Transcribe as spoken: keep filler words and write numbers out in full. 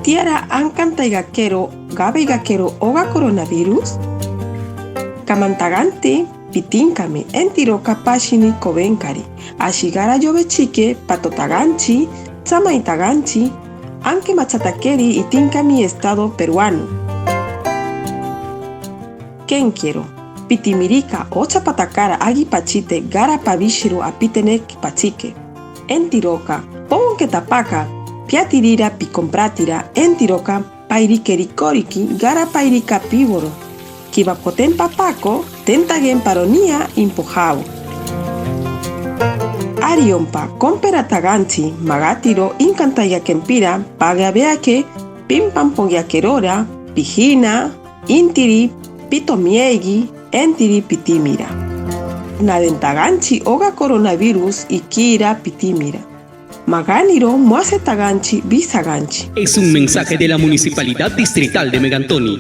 Tiara ankantaigakero, gabeigakeru oga coronavirus? Kaman taganti, pitinkami, entiroka pasini kobenkari, asi gara yobechike, pato taganchi, tsamai taganchi, anke machatakeri itinkami estado peruano. Kenkiero, pitimirika ocha patakara agipachite gara pabisiru apitenek pachike. Entiroka, pounke tapaka, piatirira pikompratira, entiroka, pairikeri koriki gara pairika piworo. Kiba poten papako, tentagen paronia impohau. Ariompa, kompera taganchi, magatiro, inkantaiga kempira, pagabeake, pimpan pogiakerora, pihina, intiri, pito miegi, entiri pitimira. Naden taganchi oga coronavirus ikira pitimira. Maganiro muase taganchi bisaganchi. Es un mensaje de la Municipalidad Distrital de Megantoni.